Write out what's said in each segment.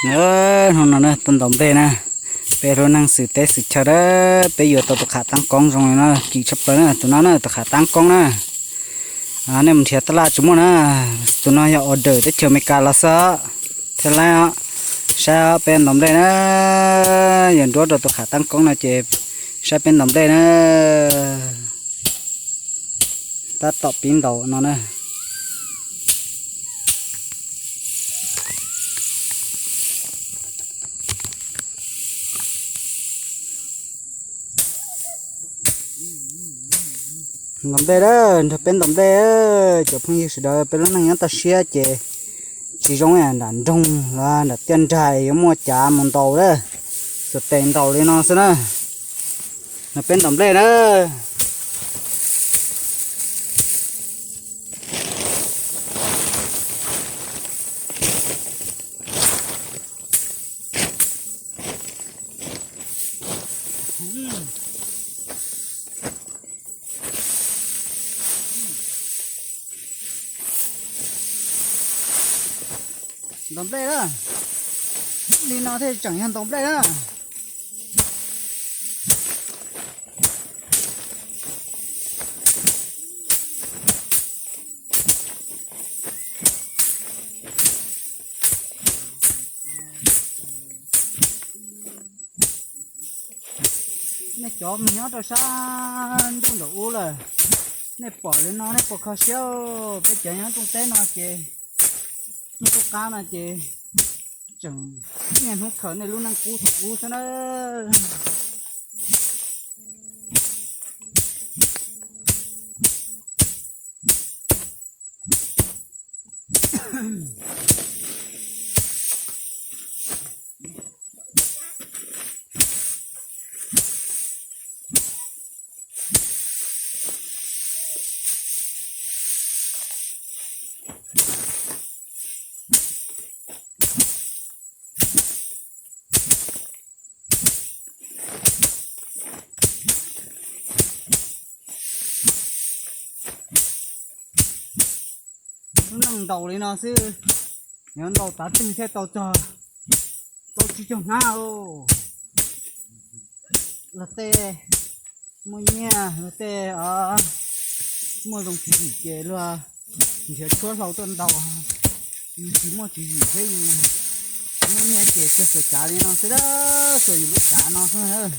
Hnub no na tuaj ntaus nplej na, peb lub neej xwm teb xwm chaw na, peb yuav tau tus qhav taab koob zoo li no, kim tshaj plaws na, tus no na tus qhav taab koob na. Nej mus nrhiav tab laj tsis muaj na, tus no yog order teb chaws Amelikas los xwb, thiaj li saib peb ntaus nplej na. Yog nruab rau tus qhav taab koob no ces saib peb ntaus nplej na. Tab tom pib ntaus no na. Ntaus nplej na, nrog peb ntaus nplej, cov phooj ywg sawv daws, peb lub neej nyob toj siab ces tsis zoo nram nroog los nram tiaj nrag yuav muaj cav mus ntaus na, xuas tes ntaus li no xwb na. Nrog peb ntaus nplej na. Ntaus nplej na, li no thiaj tseem yog ntaus nplej na. Nej cov me nyob rau sab ntuj ntawm ub lawm, nej pom li no nej puas kho siab? Peb cov nyob rooj teb no ces, nyob qub qab no ces tseem niaj hnub khaws nej lub neej qub thaum ub xwb na. Lub neej ntaus li no xwb, yuav ntaus tav twg thiaj tau txog, tau tsis cog hnab. Luag tej muaj nyiaj, luag tej muaj zoo tswv yim ces luag nrhiav tshuab hlau tuaj ntaus. Yus tsis muaj tswv yim thiab yus muaj nyiaj ces tsuas xuas cav li no xwb, xuas yus lub cav no xwb.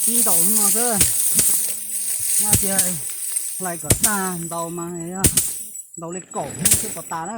Pib ntaus no xwb, no tias hlais kom tag ntaus mas yog ntaus li kaum hnub thiaj pom tas na.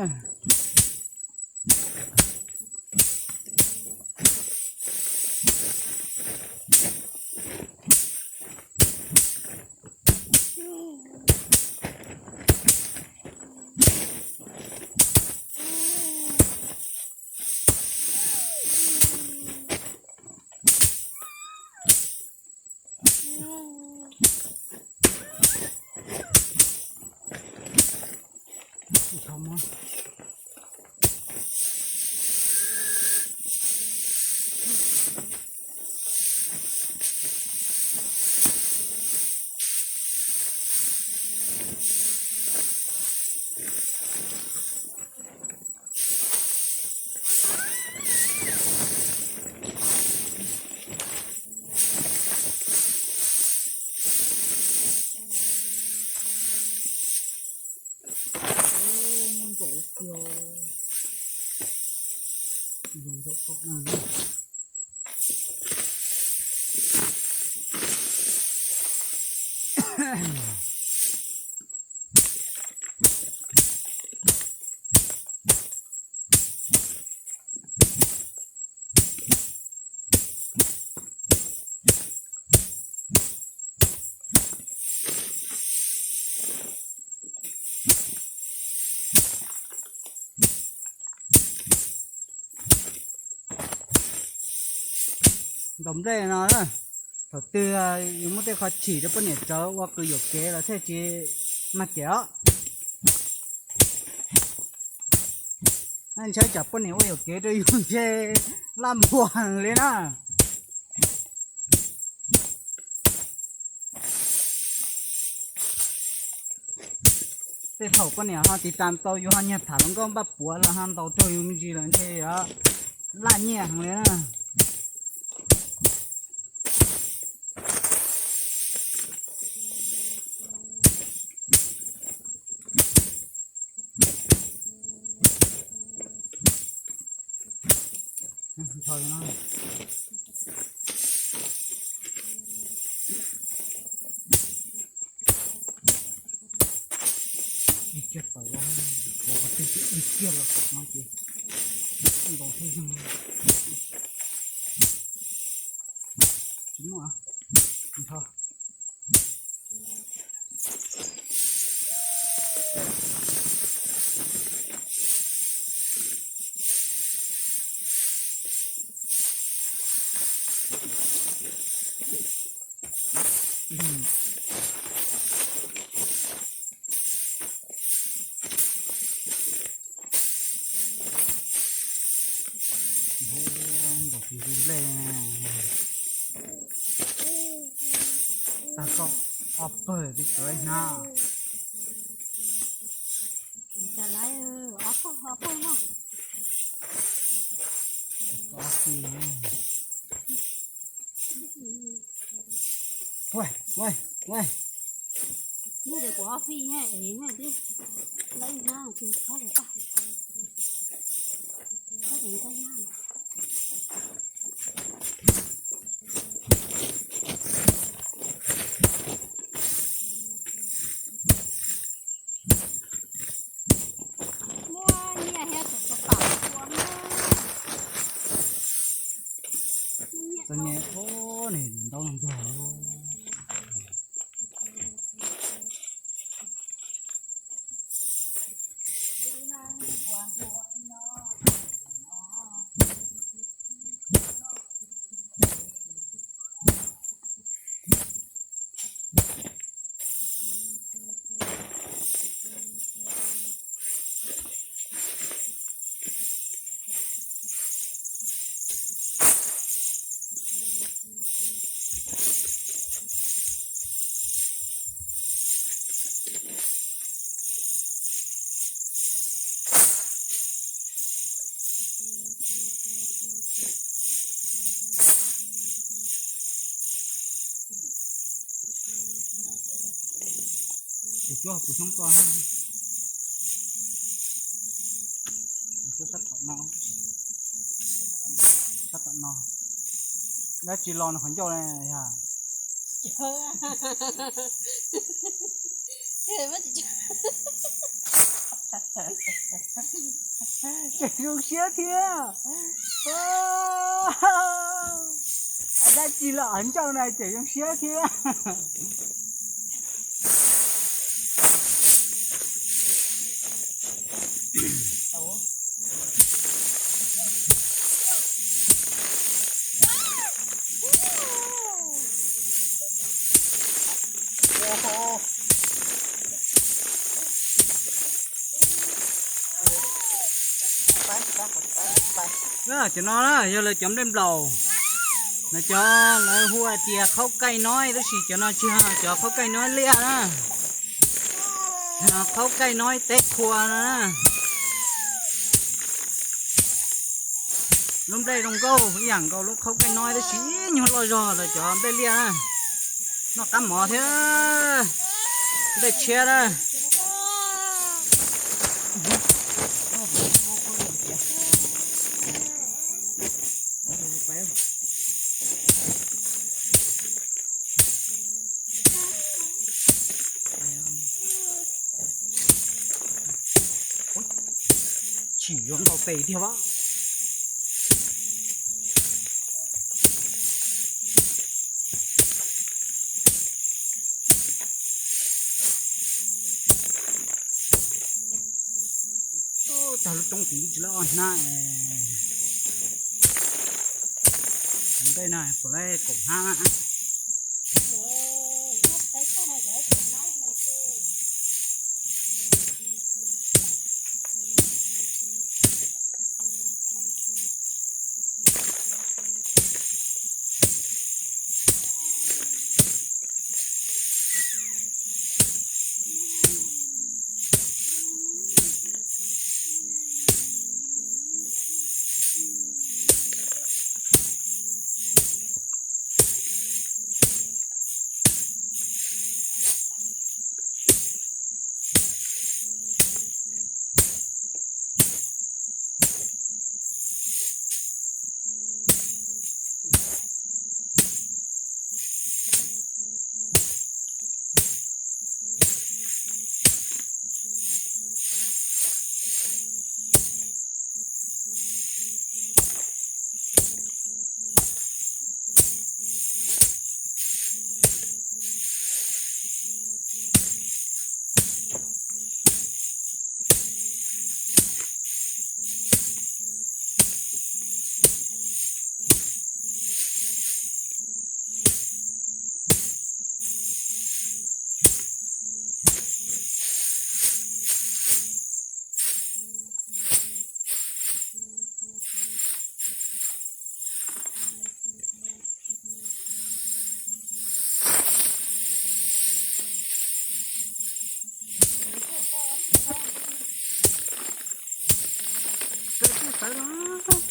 Ntaus nplej no, thaum twg yus muaj tej qhov chim rau poj niam tsawv ua kws yuam kev los thiaj tsis mag kev os. Ntshe tsam poj niam ua yuam kev rau yus ntshe laj npuas li na. Tej thaum poj niam ho tiv tas tau yus ho nyiag tham hluas nkauj npaj puav los ho ntaus tuag yus me ntsis lawm ntshe yuav laj nyiaj heev li na. Ib kiag tawm los, ua qhov twg ces ib kiag los tawm no ces ntaus thiaj zoo. Tsis muaj. Nrho. Ntaus tus nplej. Tag koj ob pawg twb tsuav ib hnab. Ob pawg, ob pawg no. Ob pawg. Ua, ua, ua. Yog tias kuv ob fij nyob es nyob twb lawv hnab ces khob tas tag, khob tas tag hnab. Muaj nyiaj thiab txom txom pam ua na. Txom nyem, ub, nim ntau no ntuag. Ces cuab kuv xyoob koj, cuab sab tom no, sab tom no. Dab tsi los nws qhov ncauj ne yog? Tseem zoo siab thiab. Dab tsi los qhov ncauj na tseem zoo siab thiab. Cov no na yog lawv cov nplej nplaum, lawv cov lawv hu hais tias khaub kaij noib, tab sis cov no tsis yog cov khaub kaij noib liaj na, khaub kaij noib teb qhua no na. Lub nplej zoo nkauj ib yam nkaus lub khaub kaij noib tab sis ib nyuag loj zog lawv cov nplej liaj na. Noj qab mov thiab nplej tshiab na. Tsis yuav nkaus pes tiag as. Tag lub roob tid tsis lawv ob hnab. Ntej no puas lawv kaum hnab. tawv los.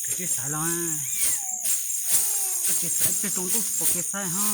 Koj tsis xaiv los, koj tsis xaiv tej tsaus ntuj pom kev xaiv ho.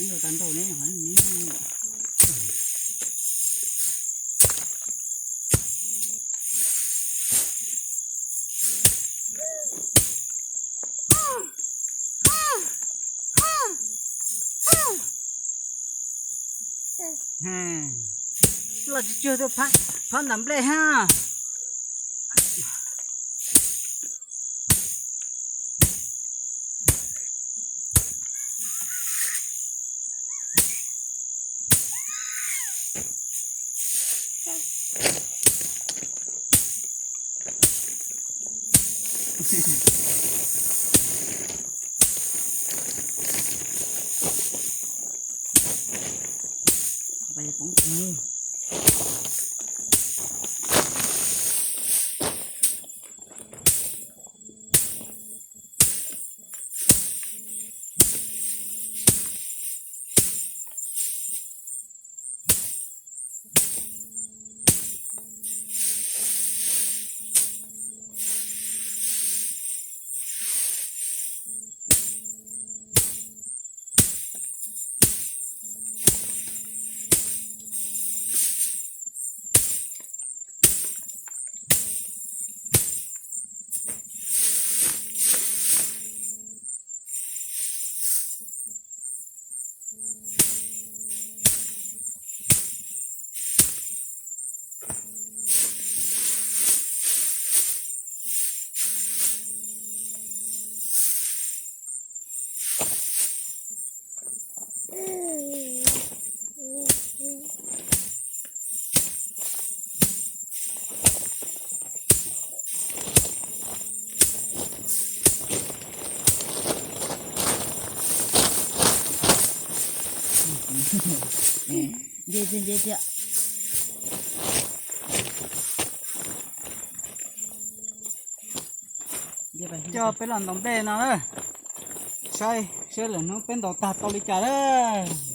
Ntau tag ntau ne. Los tsis tsuag tuaj phab ntawm nplej ha. Nce tiag, nce tiag. Coj peb los ntaus nplej no na, saib seb lwm hnub peb ntaus tag tau li cas lawm.